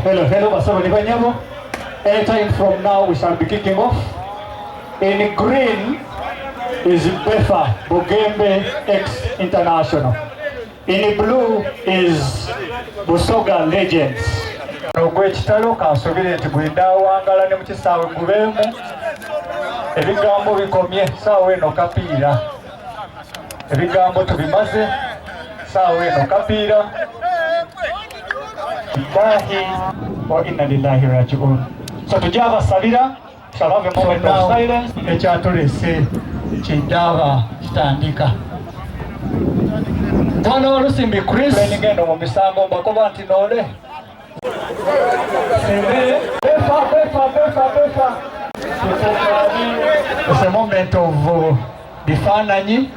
Hello, hello, basabo ni banyabo. Anytime from now we shall be kicking off. In green is Befa Bugembe X International. In blue is Busoga Legends. Ogw'ekitalo kansuubire nti gwenda wangala ne mu kisaawe gubeemu ebigambo bikomye saawa eno kapiira ebigambo tubimaze saawa eno kapiira. Lillahi wa inna lillahi raji'un. So tujabasabira shall have a moment of silence. Ekyatulese kindaba kitandika. Bwana Olusimbi Chris ngendo mu misango mbakoba nti nole Befa, befa, befa, befa. It's a moment of bifaananyi.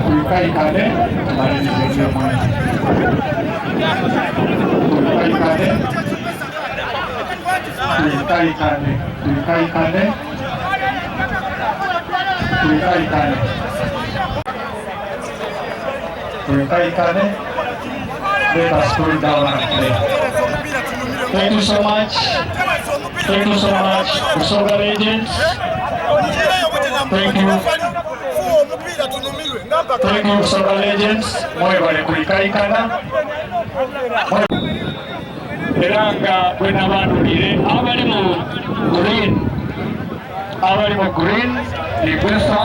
Tuikaikane tumalirize tuikaikane. Let us cool down and play. Thank you so much. Thank you so much, Busoga Legends. Thank you. Thank you, Busoga Legends. Mwebale kuikaikana. Era nga bwe nabaanulire abali mu green, abali mu green ni Bwefa.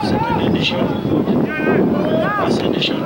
Second edition, first edition,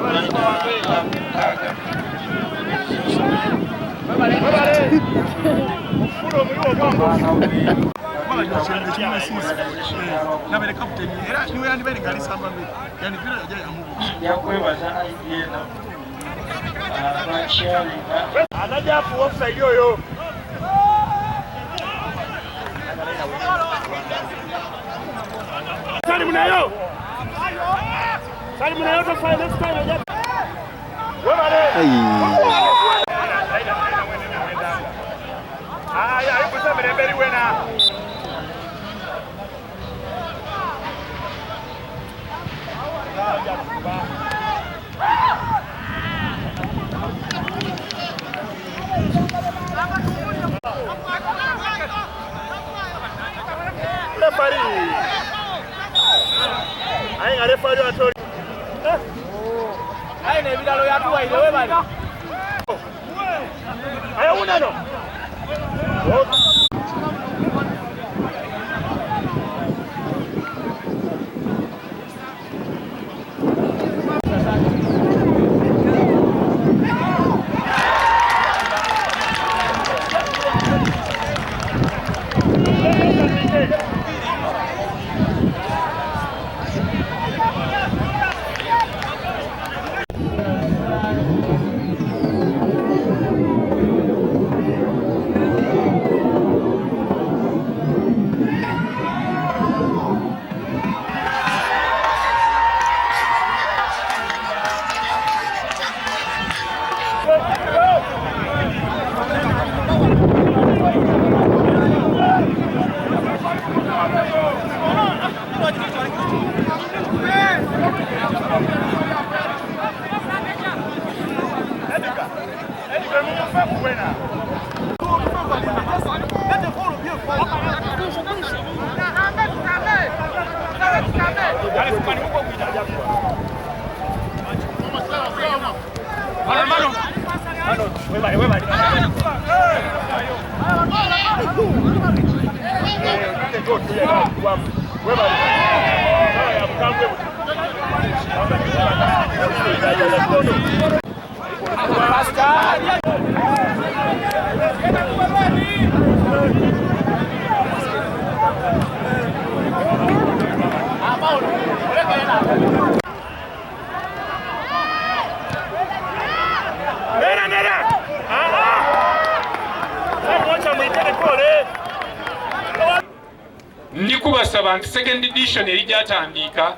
Ndikubasaba nti second edition erijatandika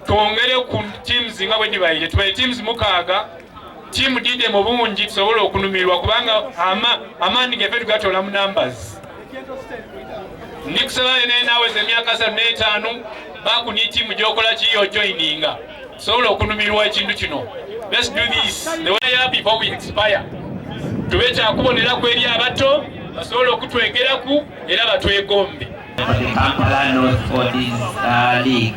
twongere ku teams nga bwe dibaire tubaye teams mukaaga team dide mu bungi tusobole okunumirwa kubanga amaanyi geffe tugatola mu numbers. Ndikusaba naye naweza emyaka 35 baku ni team gyokola kiyo joininga tusobole okunumirwa ekintu kino. Let's do this the way up before we expire. Tube kyakuboneraku eri abato basobole okutwegeraku era batwegombe. For the Kampala North for this league,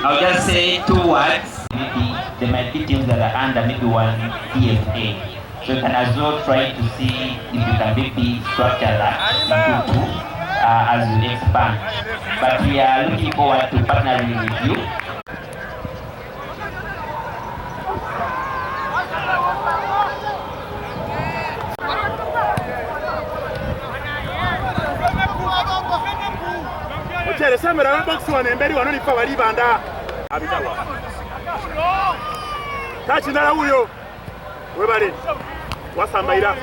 I'll just say two words. Maybe there might be teams that are under maybe one PFA. So you can as well try to see if you can maybe structure that into two as you expand. But we are looking forward to partnering with you. Box one emberi wano nifa balibanda abitawa tachindala huyo webale wasambaira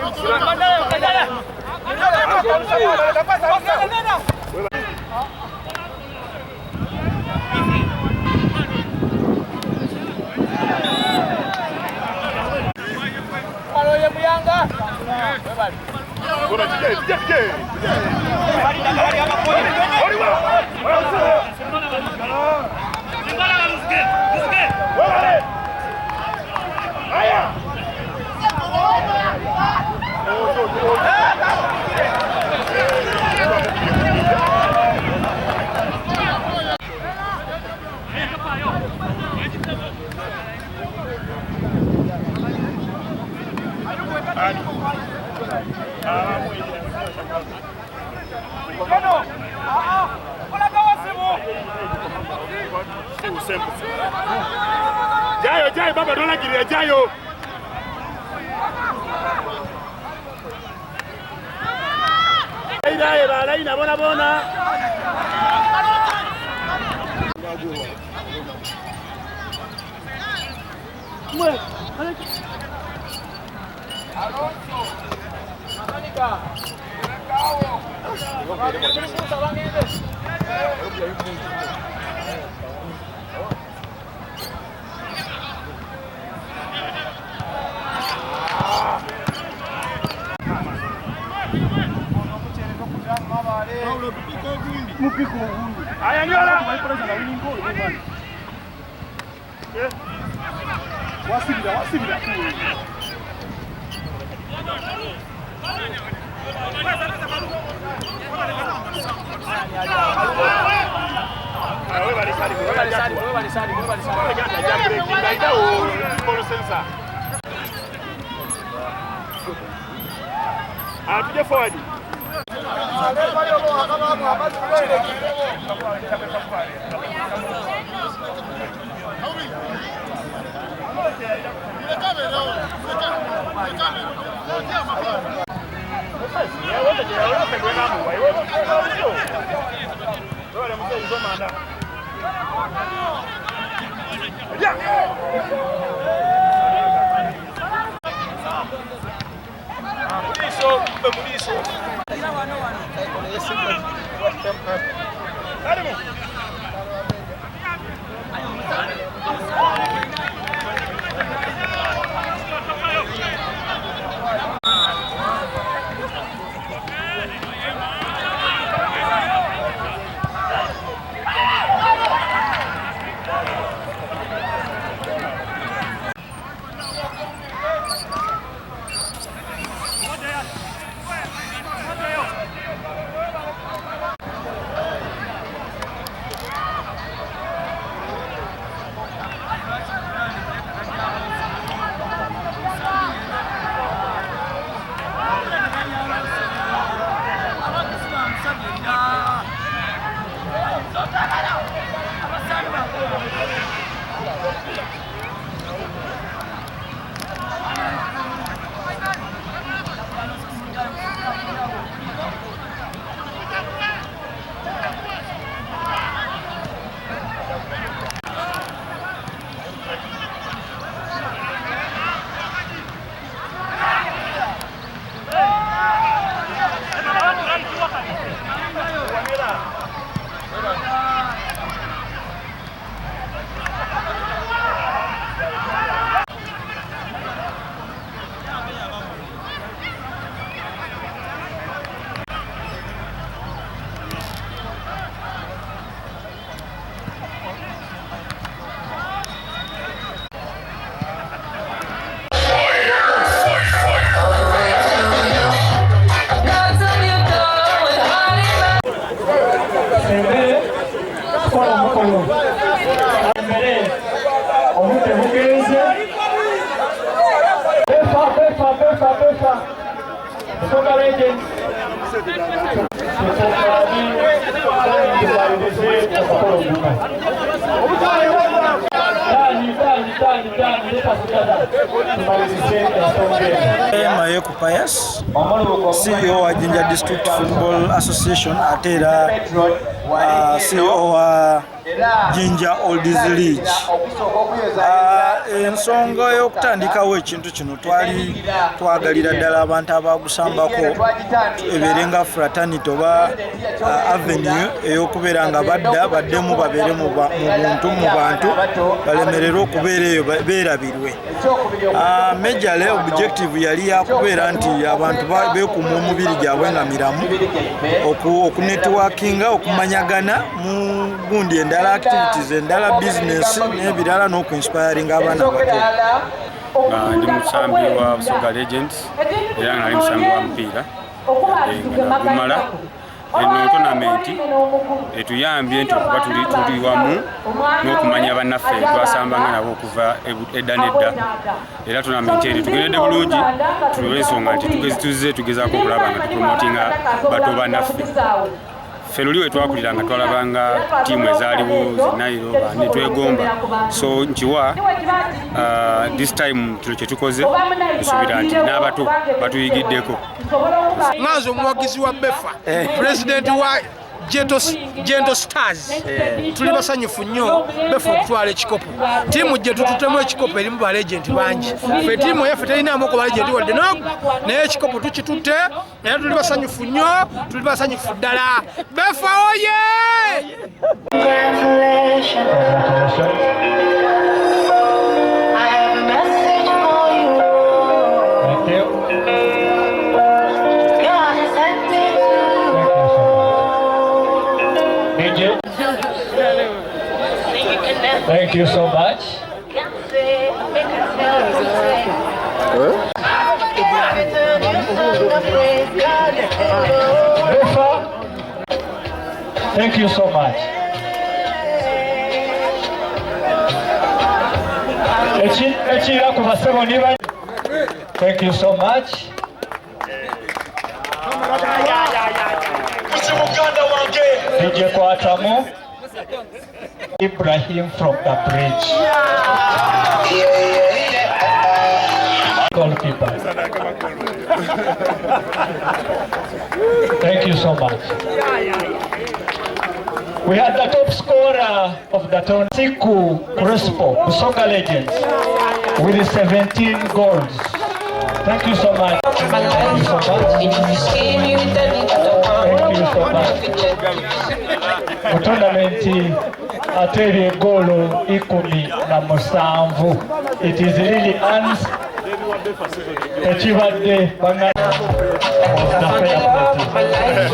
Jayo, Jayo, baba dola giria Jayo. Aida eba laina bona bona. Alonso, Manika. Forward. Busoga Legends. Tumalirize omukolo guno. Tani, tani, tani, tani, let us gather. Tumalirize ensonga eno. Mayeku Pius, CEO wa Jinja District Football Association, ate era CEO wa Jinja Oldies League. Ensonga y'okutandikawo ekintu kino, twali twagalira ddala abantu abagusambako ebeere nga fraternity oba avenue ey'okubeera nga badda baddemu babeere mu buntu, mu bantu balemererwe okubeera eyo beerabirwe. Majorly objective yali yakubeera nti abantu beekuuma omubiri gyabwe nga miramu, okunetworkinga, okumanyagana mu gundi endala, activities endala, business n'ebirala, n'okuinspiringa abaana abato. Nga ndi musambi wa Busoga Legends era nga nali musambi wa mupiira nga nagumala. Eno tournament etuyambye nti okuba tuli wamu n'okumanya bannaffe twasambanga nabo okuva edda n'edda. Era tournament eri tugendedde bulungi tulw'ensonga nti tuzze tugezaako okulaba nga tupromotinga bato bannaffe. Ffe luli we twakulira nga twalabanga ttiimu ezaaliwo, zinairo bani, twegomba. So nkiwa this time kino kye tukoze, nsuubira nti n'abato batuyigiddeko. Nganze omuwagizi wa Befa, pulezidenti wa Gentle Stars, tuli basanyufu nnyo Befa okutwala ekikopo. Ttiimu gye tututemu ekikopo erimu balegenti bangi. Ffe ttiimu eyaffe terinamu ku balegenti wadde nogu, naye ekikopo tukitutte era tuli basanyufu nnyo, tuli basanyufu ddala. Befa oye! Congratulations. I have a message for you. Thank you. God has sent me to Thank you so much. DJ. Thank you so much. Befa, thank you so much. Ekira ku basebo ni ba. Thank you so much. DJ Kwatamu Ibrahim from the bridge. Goalkeeper. Thank you so much. We had the top scorer of the tournament, Siku Crespo, Busoga Legends, with 17 goals. Thank you so much. Thank you so much. Thank you so much. Mu tournament ateebye eggoolo 17. It is really uns tekibadde banga of the fair play.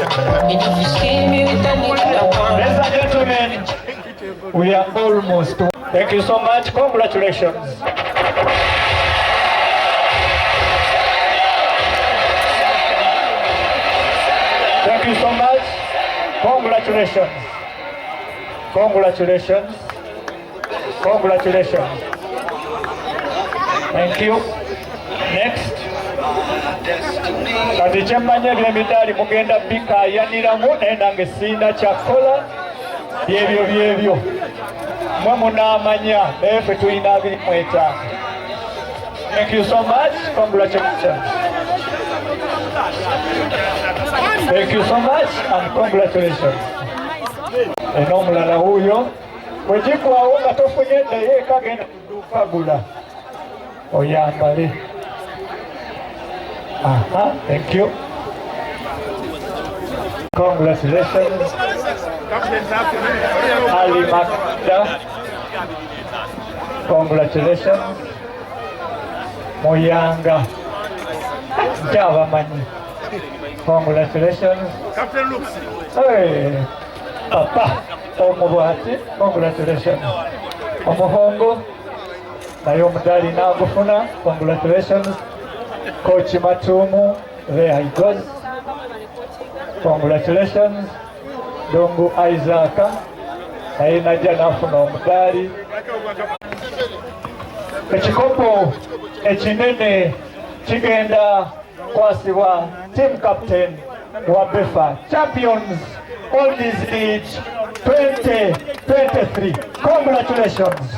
Ladies and gentlemen, we are almost. Thank you so much. Congratulations. Thank you so much. Congratulations. Congratulations. Congratulations. Thank you. Next. Kati kyemmanyi ebyemidaali mugenda bikaayaniramu, naye nange sirina kyakukola, byebyo byebyo mwe munaamanya, naye ffe tulina 25. Thank you so much. Congratulations. Thank you so much and congratulations. Eno omulala wuuyo bwe gigwawo nga tofunye ddayo eka, genda ku dduuka gula oyambale. Aha, thank you. Congratulations. Ali Makda. Congratulations. Muyanga. Nkyabamanyi. Congratulations. Captain Lux. Hey, Papa Omubwati, congratulations. Omuhongo naye omudaali n'agufuna, congratulations. Coach Matumu, there he goes. Congratulations. Dungu Isaac naye najja n'afuna omudaali. Ekikopo ekinene kigenda Kwasibwa team captain wa Befa Champions Oldies League 2023. Congratulations.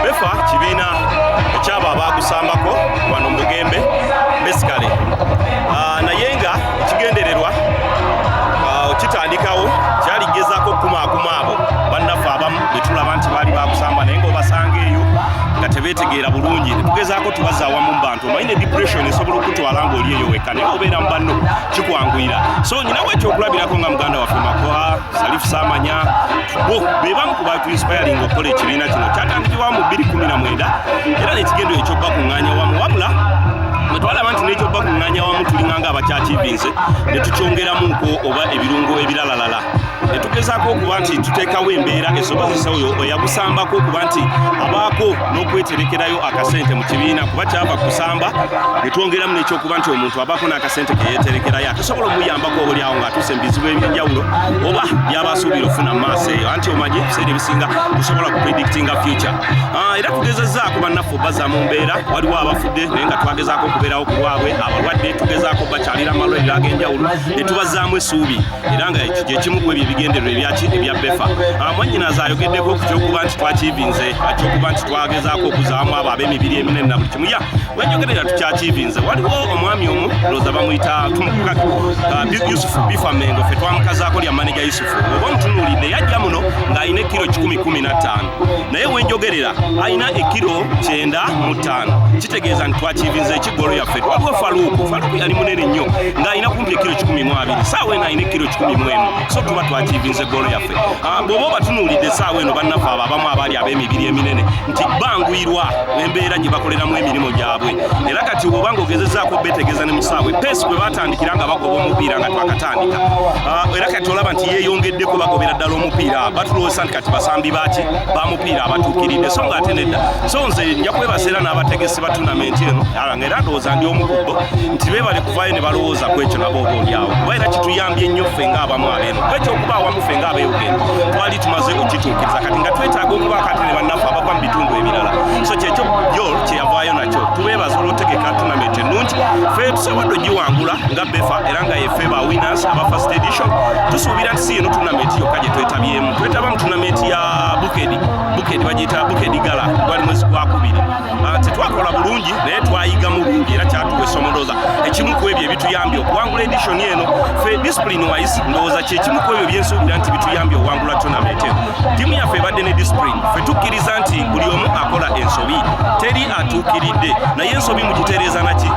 Befa kibiina ekyabo abaagusambako wano mu Bugembe basically. Naye nga ekigendererwa kitandikawo kyali gezaako okukumaakuma abo bannaffe abamu be tulaba nti baali bakusamba naye ng'obasanga eyo nga tebeetegeera bulungi, ne tugezaako tubazza awamu mu bantu. Omanyi ne depression esobola okutwala ng'oli eyo wekka, naye obeera mu banno kikwanguyira. So nyinawo ekyokulabirako nga muganda waffe Makoha Salifu Saamanya bo be bamu ku batuinspiringa okukola ekibiina kino. Kyatandikibwawo mu 2019 era n'ekigendero eky'obbakuŋŋaanya wamu, wabula bwe twalaba nti n'ekyobbakuŋŋaanya wamu tulinga nga abakyakivinze ne tukyongeramuko oba ebirungo ebiralalala, ne tugezaako okuba nti tuteekawo embeera esobozesa oyo eyagusambako okuba nti abaako n'okweterekerayo akasente mu kibiina, kuba kyava kusamba ne twongeramu n'ekyokuba nti omuntu abaako n'akasente ke yeeterekerayo akasobola omuyambako oba oliawo ng'atuuse mu bizibu eby'enjawulo oba by'aba asuubira ofuna mu maaso eyo. Anti omanyi ebiseera ebisinga tusobola kupredictinga future. Era tugezezzaako bannaffe obazza mu mbeera, waliwo abafudde naye nga twagezaako okubeerawo ku lwabwe, abalwadde tugezaako bakyalira amalwaliro ag'enjawulo ne tubazzaamu essuubi, era nga ekyo kye kimu ku ebyo ebigendererwa ebyaki ebya Befa. Mwannyinaze ayogeddeko ku kyokuba nti twakiivinze, ekyokuba nti twagezaako okuzaamu abo ab'emibiri eminene na buli kimu. Ya wenjogerera tukyakiivinze. Waliwo omwami omu ndowooza bamuyita Yusufu Bifa Mengo, ffe twamukazaako lya maneja Yusufu. Oba omutunuulidde yajja muno ng'alina ekiro 115, naye wenjogerera alina ekiro 95, kitegeeza nti twakiivinze ekigolo yaffe. Waliwo Faluku yali munene nnyo ng'alina kumpi ekiro 120, saawa eno alina ekiro 101, so tuba twakiivinze eggolo yaffe. Bw'oba obatunuulidde essaawa eno bannaffe abo abamu abaali ab'emibiri eminene nti banguyirwa embeera gye bakoleramu emirimu gyabwe, era kati bw'oba ng'ogezezzaako beetegeeza ne mu kisaawe peesi bwe batandikira nga bagoba omupiira nga twakatandika, era kati olaba nti yeeyongeddeko bagobera ddala omupiira, batulowooza nti kati basambi baaki ba mupiira abatuukiridde, so ng'ate nedda. So nze nja kwebaza era n'abategesi ba tournament eno, nga era ndowooza ndi omu ku bo nti beebale kuvaayo ne balowooza ku ekyo nabo oba oliawo, kuba era kituyambye nnyo ffe ng'abamu abeeno kuba ekyokuba awamu ffe ng'abeeyogendo twali tumaze okukituukiriza, kati nga twetaaga okubaako ate ne bannaffe abava mu bitundu ebirala. So kyekyo yo kye yavaayo nakyo. Tubeebaza olw'otegeka tournament ennungi, ffe tusobodde ogiwangula nga Befa era nga yeffe ba winners aba first edition. Tusuubira nti si eno tournament yokka gye twetabyemu, twetaba mu tournament ya Bukedi bagiyita Bukedi Gala, gwali mwezi gwakubiri. Tetwakola bulungi naye twayigamu bingi era kyatuwa essomo. Ndowooza ekimu ku ebyo ebituyambye okuwangula edition eno, ffe discipline wise ndowooza kyekimu ku ebyo byensuubira nti bituyambye okuwangula tournament eno. Ttiimu yaffe ebadde ne discipline, ffe tukkiriza nti buli omu akola ensobi, teri atuukiridde, naye ensobi mugitereeza naki?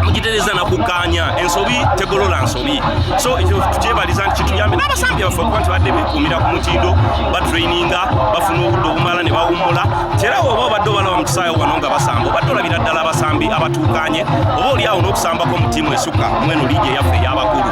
Mugitereeza nakukkaanya, ensobi tegolola nsobi. So ekyo tukyebaliza nti kituyambye n'abasambi baffe okuba nti badde beekuumira ku mutindo, batraininga, bafuna obudde obumala ne bawummula. Era oba obadde obalaba mu kisaawe wano nga basamba, obadde olabira ddala abasambi abatuukanye, oba oli awo n'okusambako mu ttiimu esukka mweno liigi eyaffe ey'abakulu.